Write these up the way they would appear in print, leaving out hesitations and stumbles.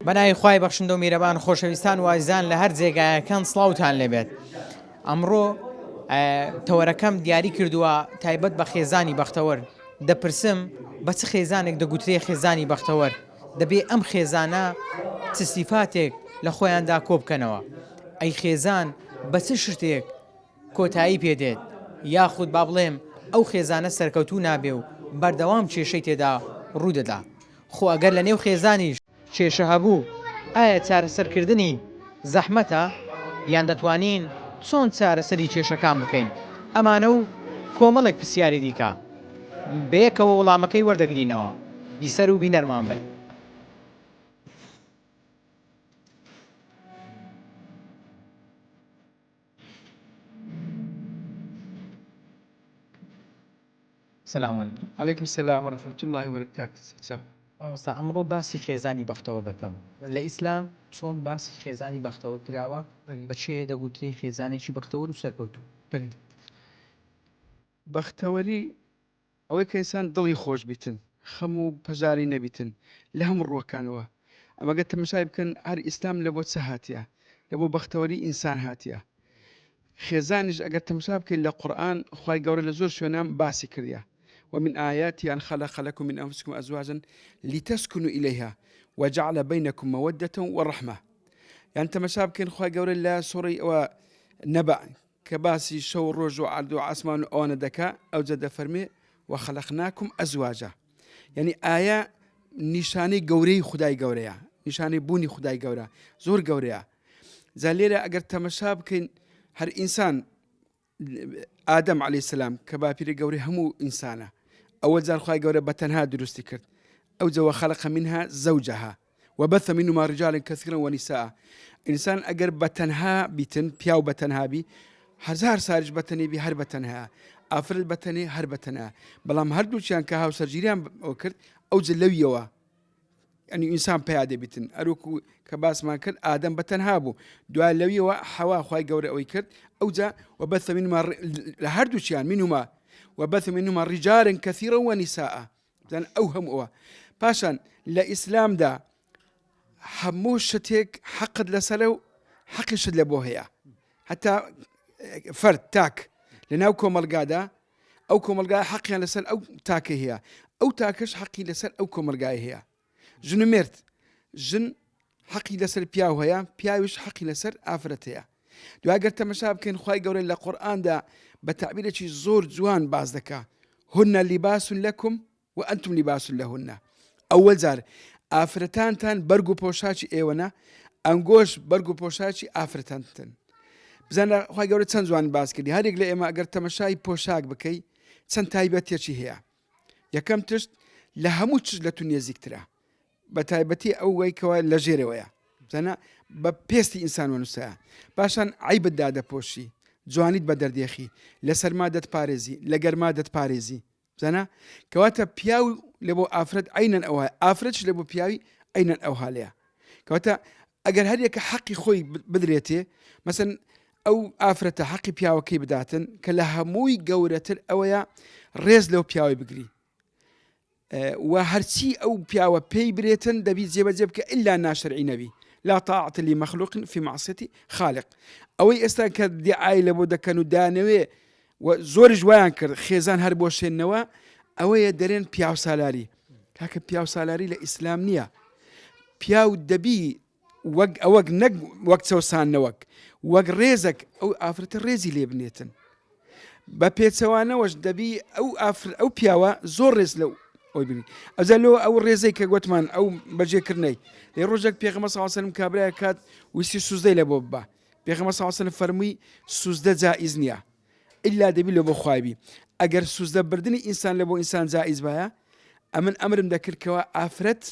بەناوی خوای بەخشندە و میرەبان خۆشەویستان و ئازیزان لە هەر جێگایەکەن سڵاوتان لێبێت ئەمڕۆ تەوەرەکەم دیاری کردووە تایبەت بە خێزانی بەختەوەر دەپرسم بە چ خێزانێک دەگوترێ خێزانی بەختەوەر دەبێ ئەم خێزانە چ سیفاتێک لە خۆیاندا کۆبکەنەوە ئەی خێزان بە چ شتێک کۆتایی پێ دێت یاخود با بڵێم ئەو خێزانە سەرکەوتوو نابێ و بەردەوام کێشەی تێدا ڕوودەدا خۆ ئەگەر لە نێو خێزانیش کێشە هەبوو ئایا چارەسەرکردنی زەحمەتە یان دەتوانین چۆن چارەسەری کێشەکان بکەین؟ ئەمانە و کۆمەڵێک پرسیاری دیکە بەیەکەوە وەڵامەکەی وەردەگرینەوە بیسەر و بینەرمان بن. سلام علیکم. علیکم سلام و رحمة اللە و برکاته سەرچاو. مامۆستا ئەمڕۆ باسی خێزانی بەختەوەر دەکەم لە ئیسلام چۆن باسی خێزانی بەختەوەر کراوە بە کێ دەگوترێ خێزانێکی بەختەوەر و سەرکەوتوو؟ بەلی بەختەوەری ئەوەی کە ئینسان دڵی خۆش بیتن خەم و پەژارەی نەبیتن لە هەموو ڕووەکانەوە ئەمە گەر تەمەشای بکەن هەر ئیسلام لە بۆ چ هاتیە لە بۆ بەختەوەری ئینسان هاتیە خێزانیش ئەگەر تەمەشا بکەین لە قورئان خوای گەورە لە زۆر شوێنان باسی کردیە ومن آیاته ان خلق لكم من انفسكم ازواجا لتسكنوا اليها وجعل بينكم مودة ورحمة یان تەمەشا بکەین خوای گەورە لە سوڕی ئەوە نەبە کە باسی شەو و ڕۆژ و عەرد و عاسمان و ئەوانە دەکا ئەوجە دەفەرمێ وخلقناکم ازواجا یعنی ئایا نیشانەی گەورەی خدای گەورەیە نیشانەی بوونی خدای گەورە زۆر گەورەیە جا لێرە ئەگەر تەمەشا بکەین هەر ئینسان ئادەم علی سلام کە باپیرە گەورەی هەموو ئینسانە ئەوە جار خوای گەورە بە تەنها دروستی کرد ئەو جەوە خەلق منها زەوجەها وبث منهما رجالا كثيرا ونساء ئینسان ئەگەر بە تەنها بیتن پیاو بە تەنها بی هەزار ساریش بە تەنێ بی هەر بە تەنها ئافرەت بە تەنێ هەر بە تەنها بەڵام هەردووکیان کە هاوسەرگیریان ئەو کرد ئەو لەویەوە ئەنی ئینسان پیا دەبیتن ئەروکو کە باسمان کرد ئادەم بە تەنها بوو دوای لەویەوە حەوا خوای گەورە ئەوەی کرد ئەوجا وبث منهما لە هەردووکیان منهما وبث منهما رجالا كثيرا ونساء بزانە ئەو هەموو ئەوە پاشان لە ئیسلامدا هەموو شتێک حەقت لەسەرە و حەقیشت لە بۆ هەیە هەتا فەرد تاک لە ناو کۆمەلگادا ئەو کۆمەلگای حەقیان لەسەر ئەو تاکە هەیە ئەو تاکەش حەقی لەسەر ئەو کۆمەلگای هەیە ژن و مێرد ژن حەقی لەسەر پیاو هەیە پیاویش حەقی لەسەر ئافرەت هەیە دوای گەر تەمەشا بکەین خوای گەورە لە قورئاندا بە تەعبیرێکی زۆر جوان باس دەکا هن لباس لكم وأنتم لباس لهن ئەوەل جار ئافرەتانتان بەرگ و پۆشاکی ئێوەنە ئەنگۆش بەرگ و پۆشاکی ئافرەتانتن بزانە خوای گەورە چەند جوان باس کردی هەرێک لە ئێمە ئەگەر تەمەشای پۆشاک بکەی چەند تایبەتێکی هەیە یەکەم تشت لە هەموو چش لە تو نێزیکترە بە تایبەتی ئەو وەی کەوا لە ژێرەوەیە زانا بە پێستی ئینسان وەنووسایە پاشان عیبت دادەپۆشی جوانیت بە دەردێخی لە سەرما دەتپارێزی لە گەرما دەتپارێزی زانا کەواتە پیاو لە بۆ ئافرەت عینەن ئەوە ئافرەتش لە بۆ پیاوی عینەن ئەو حالەیە کەواتە ئەگەر هەریەکە حەقی خۆی بدرێتێ مەسەن ئەو ئافرەتە حەقی پیاوەکەی بداتن کە لە هەمووی گەورەتر ئەوەیە ڕێز لەو پیاوی بگری و هەرچی ئەو پیاوە پێی برێتن دەبی جێبەجێ بکە ئللا ناشرعی نەبی لا طاعة لمخلوق في معصية خالق ئەوەی ئێستا کە دیعای لە بۆ دەکەن و دانەوێ و زۆریش وایان کرد خێزان هەر بۆ شێنەوە ئەوەیە دەرێن پیاوسالاری کاکە پیاوسالاری لە ئیسلام نییە پیاو دەبی وەک ئەوەک نەک وەک چەوساندنەوەک وەک ڕێزەک ئەو ئافرەتە ڕێزی لێ بنێتن بە پێچەوانەوەش دەبی ئەو ئافر ئەو پیاوە زۆر ڕێز لەو ئەوی بگری ئەجا لۆ ئەو ڕێزەی کە گوتمان ئەو بەجێکردنەی لێ ڕۆژێک پێغەمبەر صلی الله علیه و سلم کابرای کات ویستی سوزدەی لە بۆ ببا پێغەمبەر صلی الله علیه و سلم فەرمووی سوزدە جائز نییە ئیلا دەبی لە بۆ خوای بی ئەگەر سوزدە بردنی ئینسان لە بۆ ئینسان جائز بایە ئەمن ئەمرم دەکرد کەوا ئافرەت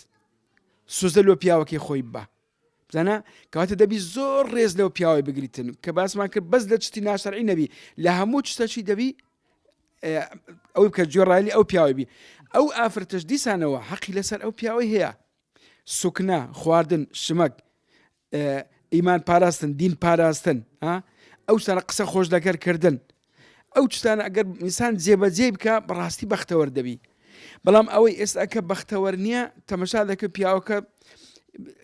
سوزدە لۆ پیاوەکەی خۆی ببا بزانە کەواتە دەبی زۆر ڕێز لەو پیاوەی بگریتن کە باسمان کرد بەس لە چتی ناشەرعی نەبی لە هەموو شتەکی دەبی ئەوەی بکە گوێڕایلی ئەو پیاوەی بی ئەو ئافرەتەش دیسانەوە حەقی لەسەر ئەو پیاوەی هەیە سوکنە خواردن شمەک ئیمان پاراستن دین پاراستن ئەو شتانە قسە خۆش لەگەر کردن ئەو شتانە ئەگەر ئینسان جێبەجێ بکە بەڕاستی بەختەوەر دەبی بەڵام ئەوەی ئێستا کە بەختەوەر نییە تەمەشا دەکە پیاوەکە.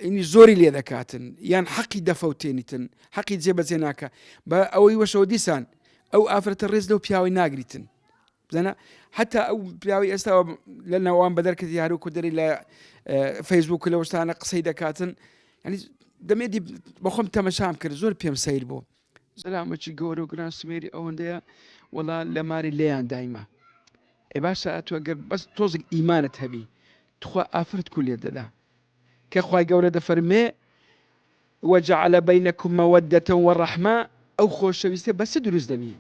ینی زۆری لێ دەکاتن یان حەقی دەفەوتێنیتن حەقی جێبەجێ ناکە بە ئەوەی وەشەوە دیسان ئەو ئافرەتە ڕێز لەو پیاوەی ناگریتن بزانە حتا ئەو پیاوی ئێستا لە ناوان بەدەرکرد یارو کو دەری لە فەیسبوک لە وشتانە قسەی دەکاتن ینی دەمێدی بەخۆم تەمەشام کرد زۆر پێم سەیر بوو زەلامەکی گەورە و گران سمێری ئەوەندەیە وەڵا لە ماری لێیان دایمە ئێ باشە ئەتوو گەر بەس تۆزێک ئیمانت هەبی تخوا ئافرەت کو لێت دەدا کە خوای گەورە دەفەرمێ وجعل بینکم مودة ورحمە ئەو خۆشەویستیە بە چ دروست دەبی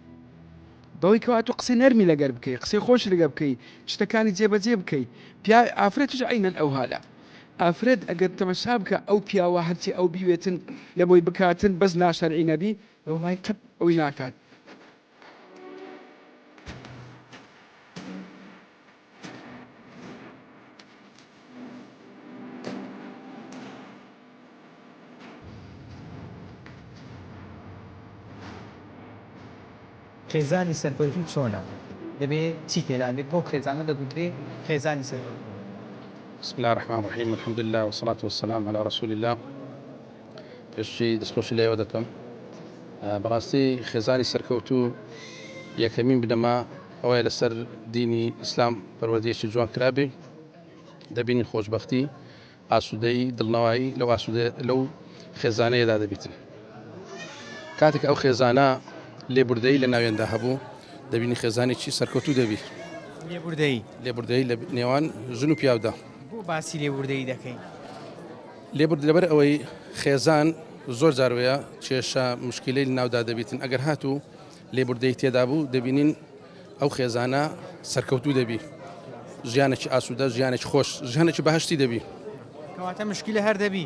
بەوەی کەوا تۆ قسەی نەرمی لەگەر بکەی قسەی خۆشی لەگەر بکەی شتەکانی جێبەجێ بکەی پیا ئافرەتیش عەینەن ئەوهالە ئافرەت ئەگەر تەمەشا بکە ئەو پیاوە هەرچی ئەو بیوێتن لە بۆی بکاتن بەس ناشەرعی نەبی وەڵای قەت ئەوی ناکات. خێزانی سەرکەوتوو چۆنە؟ دەبێ چی تێدا بێت بەو خێزانە دەگوترێ خێزانی سەرکەوتوو؟ بسم اللە الرحمن الرحیم الحمد للە والصلاة والسلام علی رسول اللە پێشی دەستخۆشی لە ئێوە دەکەم بەڕاستی خێزانی سەرکەوتوو یەکەمین بنەما ئەوەیە لەسەر دینی ئیسلام پەروەردەیەکی جوان کرابێ دەبینین خۆشبەختی ئاسوودەیی دڵنەوایی لەو ئاسوودە لەو خێزانەیەدا دەبیتن کاتێک ئەو خێزانە لێبوردەیی لە ناوێندا هەبوو دەبینی خێزانێکی سەرکەوتوو دەبی لێبوردەیی لێبوردەیی لە نێوان ژن و پیاودا بۆ باسی لێبوردەیی دەکەین؟ لێبورد لەبەر ئەوەی خێزان زۆر جار وەیە کێشە مشکیلەی لەناودا دەبیتن ئەگەر هاتوو لێبوردەی تێدا بوو دەبینین ئەو خێزانە سەرکەوتوو دەبی ژیانێکی ئاسوودە ژیانێکی خۆش ژیانێکی بەهشتی دەبی. کەواتە مشکیلە هەر دەبی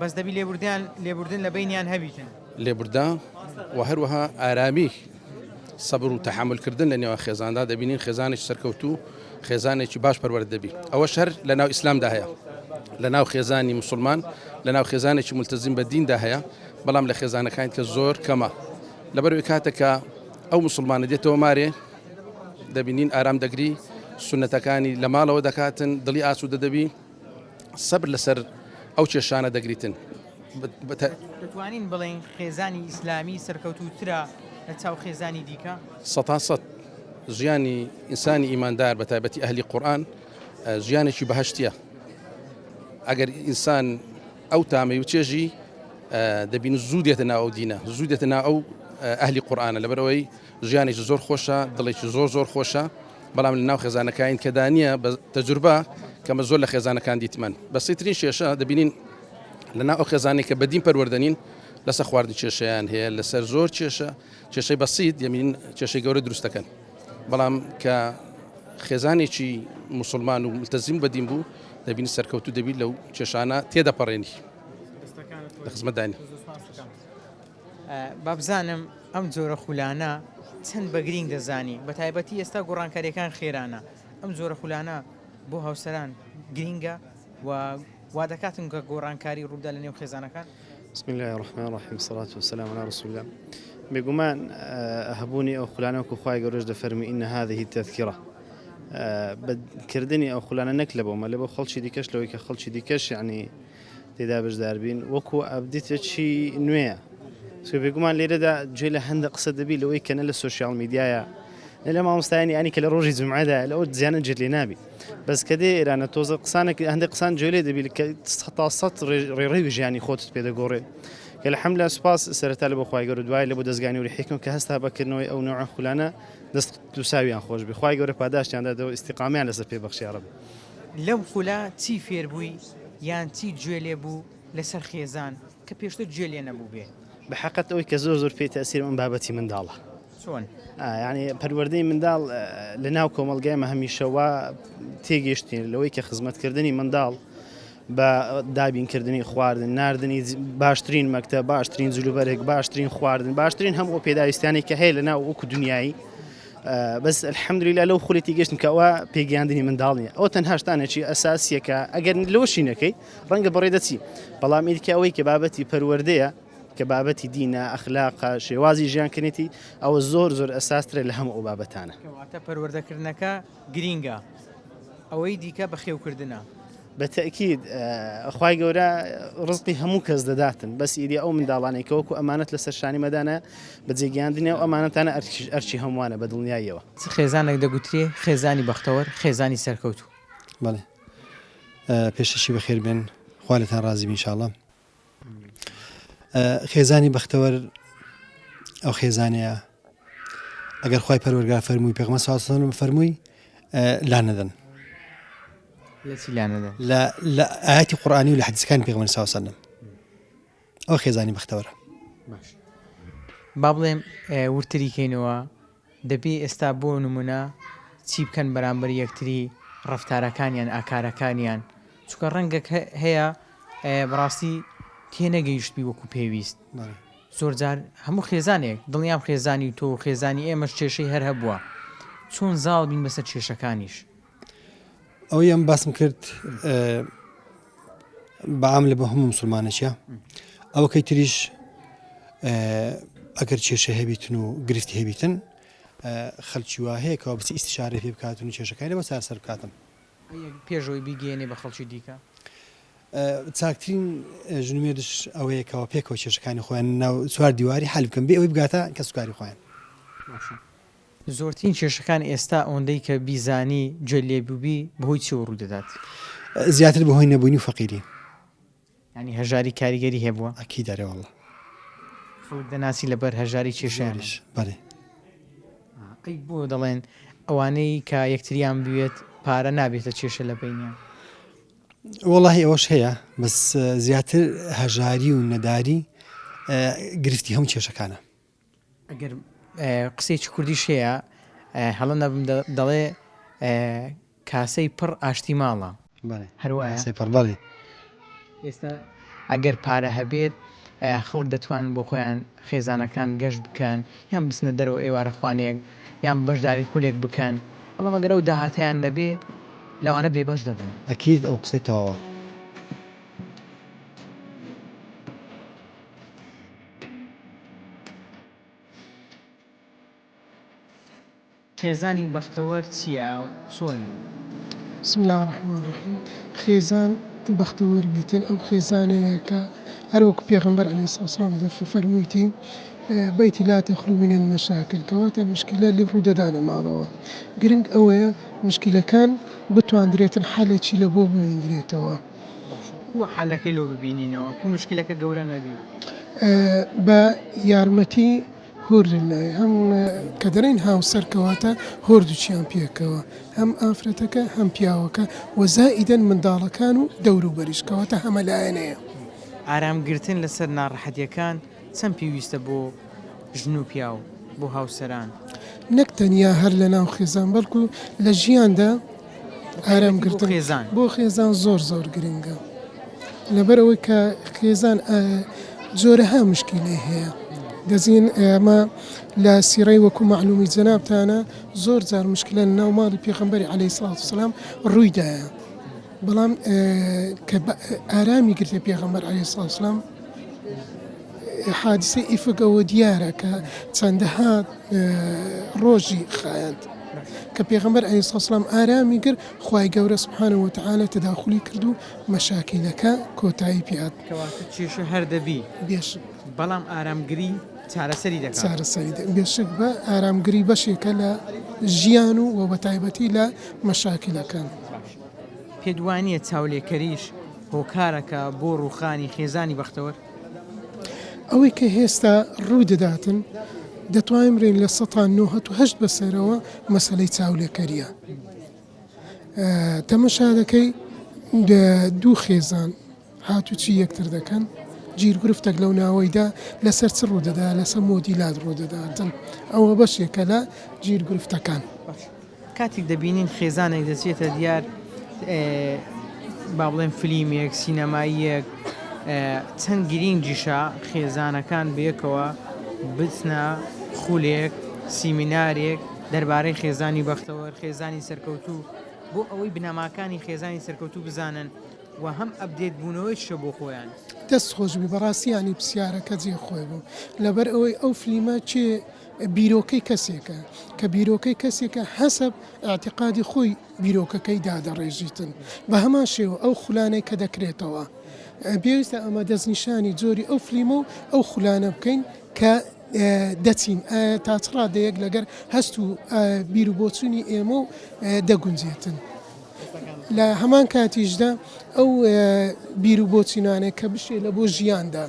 بەس دەبی لێبوردیان لێبوردن لە بەینیان هەبیتن. لێبوردە و هەروەها ئارامی سەبر و تەحەمول کردن لە نێوان خێزاندا دەبینین خێزانێکی سەرکەوتوو خێزانێکی باش پەروەردە دەبی ئەوەش هەر لە ناو ئیسلامدا هەیە لە ناو خێزانی مسلمان لە ناو خێزانێکی ملتەزیم بە دیندا هەیە بەڵام لە خێزانەکانی کە زۆر کەمە لەبەرئەوەی کاتێک کە ئەو مسلمانە دێتەوە مارێ دەبینین ئارام دەگری سونەتەکانی لە ماڵەوە دەکاتن دڵی ئاسوودە دەبی سەبر لەسەر ئەو کێشانە دەگریتن. دەتوانین بڵێین خێزانی ئیسلامی سەرکەوتووترە لە چاو خێزانی دیکە؟ سەتا سەت ژیانی ئینسانی ئیماندار بە تایبەتی ئەهلی قورئان ژیانێکی بەهەشتیە ئەگەر ئینسان ئەو تامەی و چێژی دەبین زوو دێتە ناو ئەو دینە زوو دێتە ناو ئەو ئەهلی قورئانە لەبەرئەوەی ژیانێکی زۆر خۆشە دڵێکی زۆر زۆر خۆشە بەڵام لە ناو خێزانەکانی کەدا نییە بە تەجروبە کەمە زۆر لە خێزانەکان دیتمەن بەسیترین کێشە دەبینین لە ناو ئەو خێزانەی کە بەدین پەروەردەنین لەسەر خواردن کێشەیان هەیە لەسەر زۆر کێشە کێشەی بەسیت یەمین کێشەی گەورە دروست دەکەن بەڵام کە خێزانێکی مسلمان و ملتەزیم بەدین بوو دەبینی سەرکەوتوو دەبیت لەو کێشانە تێدەپەڕێنی لە خزمەتدانی. با بزانم ئەم جۆرە خولانە چەند بە گرینگ دەزانی بە تایبەتی ئێستا گۆڕانکاریەکان خێرانە ئەم جۆرە خولانە بۆ هاوسەران گرینگە و وا دەکاتن کە گۆڕانکاری ڕووبدا لە نێو خێزانەکان؟ بسم اللە الرحمن الرحیم الصلاة والسلام علی رسول اللە بێگومان هەبوونی ئەو خولانە وەکو خوای گەورەش دەفەرمی ان هذه تذکرە بە کردنی ئەو خولانە نەک لە بۆمە لە بۆ خەڵکی دیکەش لەوەی کە خەڵکی دیکەش یعنی تێدا بەشداربین وەکو ئەبدیتێکی نوێیە چونکە بێگومان لێرەدا گوێ لە هەندە قسە دەبی لەوەی کە نە لە سۆشیال میدیایە نە لە مامۆستایانی ینی کە لە ڕۆژی جمعەدا لە ئەو زیانە جێت لێ نابی بەس کە دێ ئێرانە تۆزە قسانێک هەندێک قسان گوێ لێ دەبی کە سەتا سەد ڕێڕەوی ژیانی خۆتت پێ دەگۆڕێت کە لە حەملە سوپاس سەرەتا لە بۆ خوای گەورە دوای لە بۆ دەزگای نوری حیکمە کە هەستا بە کردنەوەی ئەو نەوعە خولانە دەست دووساویان خۆش بێ خوای گەورە پاداشتیان دادەوە ئیستیقامیان لەسەر پێ بەخشی یا رب. لەم خولە چی فێر بووی یان چیت گوێ لێ بوو لەسەر خێزان کە پێشتر گوێ لێ نەبووبێ؟ بە حەقت ئەوەی کە زۆر زۆر پێی تەئسیرم ئەم بابەتی منداڵە. چۆن؟ یانی پەروەردەی منداڵ لە ناو کۆمەڵگای مە هەمیشە وا تێگەیشتین لەوەی کە خزمەتکردنی منداڵ بە دابینکردنی خواردن ناردنی باشترین مەکتە باشترین جلوبەرگ باشترین خواردن باشترین هەموو پێداویستیانی کە هەیە لە ناو وەکو دنیایی بەس الحمدللە لەو خولە تێگەشتم کە ئەوە پێگەیاندنی منداڵ نییە ئەوە تەنها شتانێکی ئەساسیەکە ئەگەر لەوەشی نەکەی ڕەنگە بەڕێ دەچی بەڵام ئیدکە ئەوەی کە بابەتی پەروەردەیە کە بابەتی دینە ئەخلاقە شێوازی ژیانکردنێتی ئەوە زۆر زۆر ئەساسترە لە هەموو ئەو بابەتانە. کەواتە پەروەردەکردنەکە گرینگە ئەوەی دیکە بەخێوکردنە. بە تەئکید خوای گەورە ڕزقی هەموو کەس دەداتن بەس ئیدی ئەو منداڵانەی کە وەکو ئەمانەت لەسەر شانی مەدانە بەجێگەیاندنی ئەو ئەمانەتانە ئەرکی هەمووانە بە دڵنیاییەوە. چ خێزانێک دەگوترێ خێزانی بەختەوەر، خێزانی سەرکەوتوو؟ بەڵێ پێشەکی بەخێر بێن خوا لێتان ڕازی بی انشاءاللە. خێزانی بەختەوەر ئەو خێزانەیە ئەگەر خی پەروەرگار فەرمووی پێغمە ساسەنم فەرمووی لا نەدەن لە ئاەتی قورآانی و لە حدیسەکانی پێغمەر ساوسەنم ئەو خێزانی بەختەوەرە با بڵێم ورتری کەینەوە دەبێ ئێستا بۆ نمونە چی بکەن بەرامبەر یەکتری ڕەفتارەکانیان ئاکارەکانیان چونکە ڕەنگەک هەیە بەڕاستی تێنەگەیشتبی وەکو پێویست زۆر جار هەموو خێزانێک دڵنیام خێزانی تۆ و خێزانی ئێمەش کێشەی هەر هەبووە چۆن زاڵ بین بەسەر کێشەکانیش. ئەوەی ئەم باسم کرد بەعام لە بە هەموو مسلمانەچە ئەوەکەی تریش ئەگەر کێشە هەبیتن و گرفتی هەبیتن خەلکی وا هەیە کەەوە بچ ئیسیشارە پێ بکاتن و کێشەکانی بە چارەسەر بکاتن. پێشەوەی بیگەێنێ بە خەڵکی دیکە. چاکترین ژنومێردش ئەوەیە کەەوە پێکەوە کێشەکانی خۆیان ناو چوار دیواری حل بکەن بێ ئەوەی بگاتە کەسوکاری خۆیان. زۆرترین کێشەکان ئێستا ئەوەندەی کە بیزانی گوێت لێ بووبی بەهۆی چیەوە ڕوو دەدات؟ زیاتر بەهۆی نەبوونی و فەقیری. یانی هەژاری کاریگەری هەبووە؟ ئەکید ئەرێ واللە. خەڵک دەناسی لەبەر هەژاری کێشەیان زۆریش بەڵێ. ئەی بۆ دەڵێن ئەوانەی کە یەکتریان بوێت پارە نابێتە کێشە لە بەینیان؟ وەڵاهی ئەوەش هەیە بەس زیاتر هەژاری و نەداری گرفتی هەموو کێشەکانە. ئەگەر قسەیەکی کوردیش هەیە هەڵە نەبم دەڵێ کاسەی پڕ ئاشتی ماڵە هەروایە بەڵێ ئێستا ئەگەر پارە هەبێت خەڵک دەتوانن بۆ خۆیان خێزانەکان گەشت بکەن یان بچنە دەرەوە ئێوارە خوانێک یان بەشداری خولێک بکەن بەڵام ئەگەر ئەو داهاتەیان نەبێ لەوانە بێبەش دەبن. ئەکید ئەو قسەی تەواوە. خێزانی بەختەوەر چییە و چۆنە؟ بسم اللە الرحمن الرحیم خێزان بەختەوەر بیتن ئەو خێزانەیە کە هەر وەکو پێغەمبەر علیە الصلوە والسلام فەرموویتی بەیتی لا تخلو من المشاکل کەواتە مشکلە لێ ڕوودەدانە ماڵەوە گرنگ ئەوەیە مشکلەکان بتواندرێتن حەلێکی لە بۆ ببیندرێتەوە. باشە کو حەلەکەی لۆ ببینینەوە کو مشکلەکە گەورە نەبی؟ بە یارمەتی هۆردنای هەم کە دەرێین هاوسەر کەواتە هۆردووکیان پێکەوە هەم ئافرەتەکە هەم پیاوەکە وە زائیدەن منداڵەکان و دەوروبەریش کەواتە هەمەلایەنەیە. ئارام گرتن لەسەر ناڕەحەتیەکان چەند پێویستە بۆ ژن و پیاو، بۆ هاوسەران؟ نەک تەنیا هەر لەناو خێزان بەڵکو لە ژیاندا ئارام گرتن بۆ خێزان زۆر زۆر گرنگە لەبەر ئەوەی کە خێزان جۆرەها مشکیلەی هەیە دەزین ئێمە لە سیڕەی وەکو معلومی جەنابتانە زۆر جار مشکلە ناو ماڵی پێغەمبەری عەلەیهی سڵات وسلام ڕوویدایە بەڵام کە ئارامی گرتە پێغەمبەر عەلەیهی سڵات وسلام حادیسەی ئیفک ئەوە دیارە کە چەندەها ڕۆژی خایاند کە پێغەمبەر عەلەیهی سڵات وسلام ئارامی گرت خوای گەورە سبحانە وتعالی تەداخولی کرد و مەشاکیلەکە کۆتایی پێ هات. کەواتە کێشە هەر دەبی بێشک. بەڵام ئارامگری چارەسەری دەکات. چارەسەری دەکات بێشک بە ئارامگری بەشێکە لە ژیان و وە بەتایبەتی لە مەشاکیلەکان. باشە پێت وانیە چاولێکەریش هۆکارەکە بۆ ڕووخانی خێزانی بەختەوەر؟ ئەوەی کە هێستا ڕووی دەداتن دەتوانین بڵێین لە سەتا 98 بەسەرەوە مەسەلەی چاولێکەریە. تەمەشا دەکەی دوو خێزان هاتوچی یەکتر دەکەن گیرگرفتێک لەو ناوەیدا لەسەر چ ڕوودەدا لەسەر مۆدیلات ڕوودەداتن ئەوە بەشێکە لە گیرگرفتەکان. کاتێک دەبینین خێزانێک دەچێتە دیار با بڵێن فلیمێک سینەماییەک چەند گرینگیشە خێزانەکان بەیەکەوە بچنە خولێک سیمینارێک دەربارەی خێزانی بەختەوەر خێزانی سەرکەوتوو بۆ ئەوەی بنەماکانی خێزانی سەرکەوتوو بزانن و هەم update بوونەوەیشە بۆ خۆیان. دەست خۆش بی بەڕاستی یانی پسیارەکە جێ خۆی بوو لەبەر ئەوەی ئەو فلیمە کێ. بیرۆکەی کەسێکە کە بیرۆکەی کەسێکە حەسەب ئیعتیقادی خۆی بیرۆکەکەی دادەڕێژیتن بە هەمان شێوە ئەو خولانەی کە دەکرێتەوە پێویستە ئەمە دەستنیشانی جۆری ئەو فلیمە و ئەو خولانە بکەین کە دەچین ئایا تا چ ڕادەیەک لەگەر هەست و بیر و بۆچوونی ئێمە و دەگونجێتن. لە هەمان کاتیشدا ئەو بیر و بۆچینانەی کە بشێ لە بۆ ژیاندا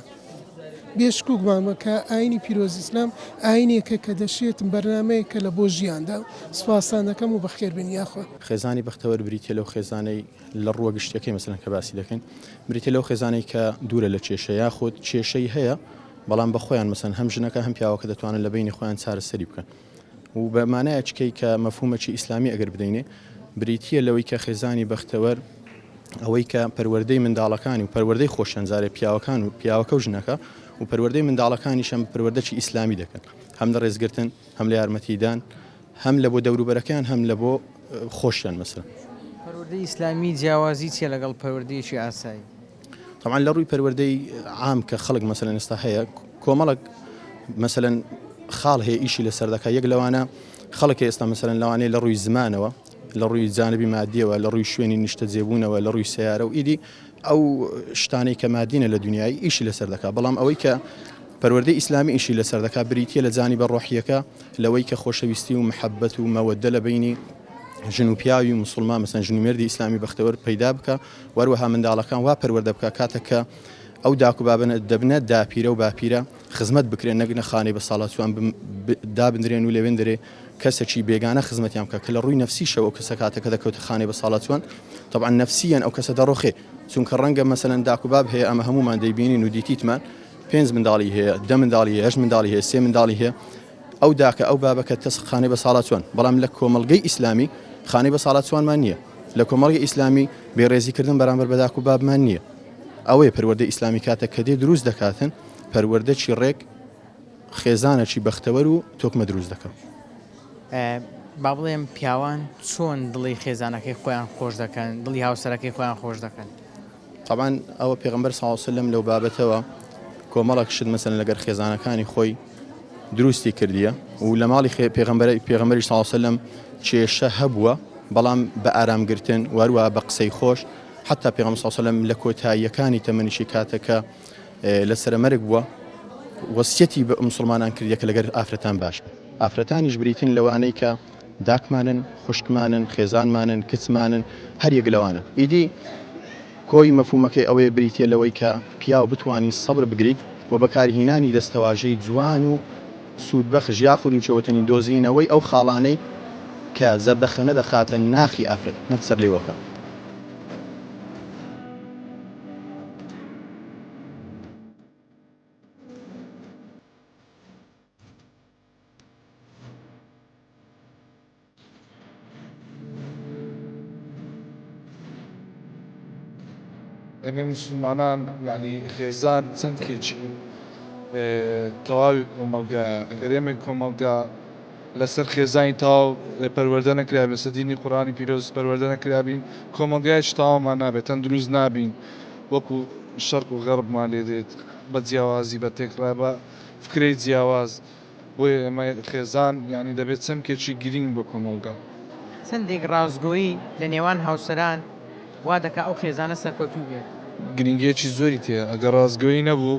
بێشکوکمان بە کە ئاینی پیرۆز ئیسلام ئاینێکە کە دەشێت بەرنمەیەکە لە بۆ ژیاندا سپاستان دەکەم و بەخێر بن یاخوا. خێزانی بەختەوەر بریتیە لەو خێزانەی لە ڕووە گشتیەکەی مەسەلەن کە باسی دەکەین بریتیە لەو خێزانەی کە دوورە لە کێشە یاخود کێشەی هەیە بەڵام بە خۆیان مەسەن هەم ژنەکە هەم پیاوەکە دەتوانن لە بینی خۆیان چارەسەری بکەن و بە مانایەکەی کە مەفهومەکی ئیسلامی ئەگەر بدەینێ بریتیە لەوەی کە خێزانی بەختەوەر ئەوەی کە پەروەردەی منداڵەکانی و پەروەردەی خۆشیان جارێ پیاوەکان و پیاوەکە و ژنەکە و پەروەردەی منداڵەکانیشم پەروەردەکی ئیسلامی دەکەن هەم لە ڕێزگرتن هەم لە یارمەتیدان هەم لە بۆ دەوروبەرەکەیان هەم لە بۆ خۆشیان مەسەلەن. پەروەردەی ئیسلامی جیاوازی چیە لەگەڵ پەروەردەیەکی ئاسایی؟ تەبعەن لە ڕووی پەروەردەی عام کە خەڵک مەسەلەن ئێستا هەیە کۆمەڵک مەسەلەن خاڵ هەیە ئیشی لەسەر دەکات یەک لەوانە خەڵک ئێستا مەسەلەن لەوانەیە لە ڕووی زمانەوە لە ڕووی جانبی مادیەوە لە ڕووی شوێنی نیشتەجێبوونەوە لە ڕووی سیارە و ئیدی ئەو شتانەی کە مادینە لە دنیای ئیشی لەسەر دەکات بەڵام ئەوەی کە پەروەردەی ئیسلامی ئیشی لەسەر دەکات بریتیە لە جانیبە ڕۆحیەکە لەوەی کە خۆشەویستی و محەبەت و مەوەدە لە بەینی ژن و پیاوی موسڵمان مەسەن ژن و مێردی ئیسلامی بەختەوەر پەیدا بکا و هەروەها منداڵەکان وا پەروەردە بکا کاتێک کە ئەو داک و بابە دەبنە داپیرە و باپیرە خزمەت بکرێن نەک نە خانەی بەساڵاچووان دابندرێن و لەوێندرێ کەسێکی بێگانە خزمەتیان بکە کە لە ڕووی نەفسیشەوە ئەو کەسە کاتێک کە دەکەوتە خانەی بەساڵاچووان تەبعەن نەفسیەن ئەو کەسە دەڕۆخێ چونکە ڕەنگە مەسەلەن داک و باب هەیە ئەمە هەمومان دەیبینین و دیتیتمان پێنج منداڵی هەیە دە منداڵی هەیە هەشت منداڵی هەیە سێ منداڵی هەیە ئەو داکە ئەو بابە کە تەس خانەی بەساڵاچووان بەڵام لە کۆمەڵگەی ئیسلامی خانەی بەساڵاچووانمان نییە لە کۆمەڵگەی ئیسلامی بێڕێزی کردن بەرامبەر بە داک و بابمان نییە ئەوەیە پەروەردەی ئیسلامی کاتێک کە دێ دروست دەکاتن پەروەردەکی ڕێک خێزانەکی بەختەوەر و تۆکمە دروست دەکەن. با بڵێم پیاوان چۆن دڵی خێزانەکەی خۆیان خۆش دەکەن دڵی هاوسەرەکەی خۆیان خۆش دەکەن؟ تەبعەن ئەوە پێغەمبەر صلی اللە علیە وسلم لەو بابەتەوە کۆمەڵێک شت مەسەلەن لەگەر خێزانەکانی خۆی دروستی کردیە و لە ماڵی پێغەمبەر پێغەمبەری صلی اللە علیە وسلم کێشە هەبووە بەڵام بە ئارامگرتن وەروە بە قسەی خۆش حتا پێغەمبەر صلی اللە علیە وسلم لە کۆتاییەکانی تەمەنیشی کاتێکە لە سەرەمەرگ بووە وەسیەتی بە مسلمانان کردیە کە لەگەر ئافرەتان باش بن ئافرەتانیش بریتین لەوانەی کە داکمانن، خوشکمانن، خێزانمانن، کچمانن، هەر یەک لەوانە. ئیدی کۆی مەفهومەکەی ئەوەیە بریتیە لەوەی کە پیاو بتوانی سەبر بگریت و بەکارهینانی دەستەواژەی جوان و سوودبەخش یاخود نوچەوەتەنی دۆزینەوەی ئەو خاڵانەی کە زەردەخەنە دەخاتە ناخی ئافرەت نەک سەرلێوەکە. ئێمەی موسڵمانان یانی خێزان چەمکێکی تەواوی کۆمەڵگایە ئەگەر ئێمەی کۆمەڵگا لەسەر خێزانی تەواو پەروەردە نەکرابین لەسەر دینی قورئانی پیرۆز پەروەردە نەکرابین کۆمەڵگایەکی تەواومان نابێت تەندروست نابین وەکو شەرق و غەربمان لێ دێت بە جیاوازی بە تێکڕا بە فکرەی جیاواز بۆیە ئێمە خێزان یانی دەبێت چەمکێکی گرینگ بۆ کۆمەڵگا. چەندێک ڕاستگۆیی لە نێوان هاوسەران وا دەکا ئەو خێزانە سەرکەوتوو بێت؟ گرینگیەکی زۆری تێیە ئەگەر ڕاستگۆیی نەبوو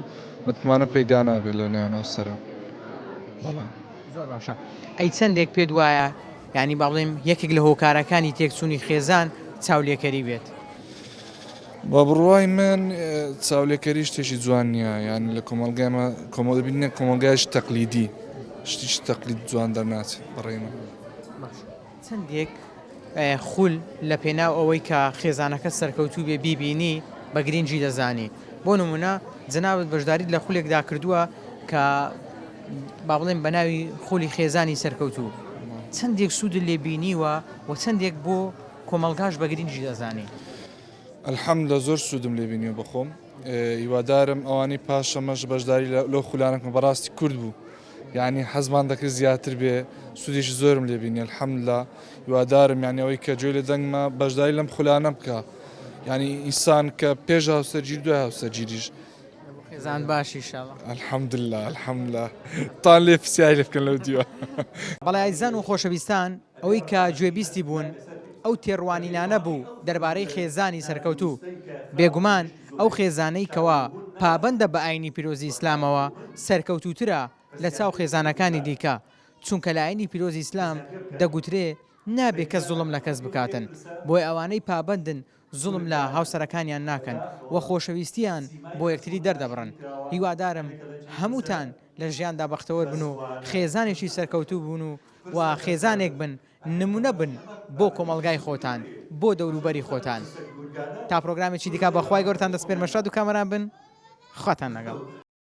متمانە پەیدا نابێت لە نێوان هاوسەران بەڵێ. زۆر باشە ئەی چەندێک پێت وایە یانی با بڵێم یەکێک لە هۆکارەکانی تێکچوونی خێزان چاولێکەری بێت؟ بە بڕوای من چاولێکەری شتێکی جوان نییە یان لە کۆمەڵگای مە کۆمەڵ دەبینە کۆمەڵگایش تەقلیدی شتیش تەقلید جوان دەرناچێت بەڕێی من. چەندێک خول لە پێناو ئەوەی کە خێزانەکە سەرکەوتوو بێ بیبینی بە گرینگی دەزانی بۆ نمونە جەنابت بەشداریت لە خولێکدا کردووە کە با بڵێم بە ناوی خولی خێزانی سەرکەوتوو چەندێک سوودت لێ بینیوە و چەندێک بۆ کۆمەڵگاش بە گرینگی دەزانی؟ الحمدللە زۆر سوودم لێ بینیوە بەخۆم هیوادارم ئەوانەی پاش ئەمەش بەشداری لەو خولانە بکەن بەڕاستی کورت بوو یعنی حەزمان دەکرد زیاتر بێ سوودێکی زۆرم لێ بینی الحمدللە هیوادارم یعنی ئەوەی کە گوێی لە دەنگمە بەشداری لەم خولانە بکە یعنی ئینسان کە پێش هاوسەرگیری دوای هاوسەرگیریش. خێزان باش ئیشاڵا. الحمدللە الحمدللە تان لێ پرسیاری لێ بکەن لەو دیوە. بەڵێ ئازیزان و خۆشەویستان ئەوەی کە گوێبیستی بوون ئەو تێڕوانینانە بوو دەربارەی خێزانی سەرکەوتوو، بێگومان ئەو خێزانەی کەوا پابەندە بە ئاینی پیرۆزی ئیسلامەوە سەرکەوتووترە لە چاو خێزانەکانی دیکە، چونکە لە ئاینی پیرۆزی ئیسلام دەگوترێ نابێ کەس زوڵم لە کەس بکاتن، بۆیە ئەوانەی پابەندن زوڵم لە هاوسەرەکانیان ناکەن و خۆشەویستیان بۆ یەکتری دەردەبڕن، هیوادارم هەمووتان لە ژیاندا بەختەوەر بن و خێزانێکی سەرکەوتوو بن و و خێزانێک بن نمونە بن بۆ کۆمەڵگای خۆتان بۆ دەوروبەری خۆتان تا پرۆگرامێکی دیکە بە خوای گەورەتان دەسپێرمە شاد و کامەران بن خواتان لەگەڵ.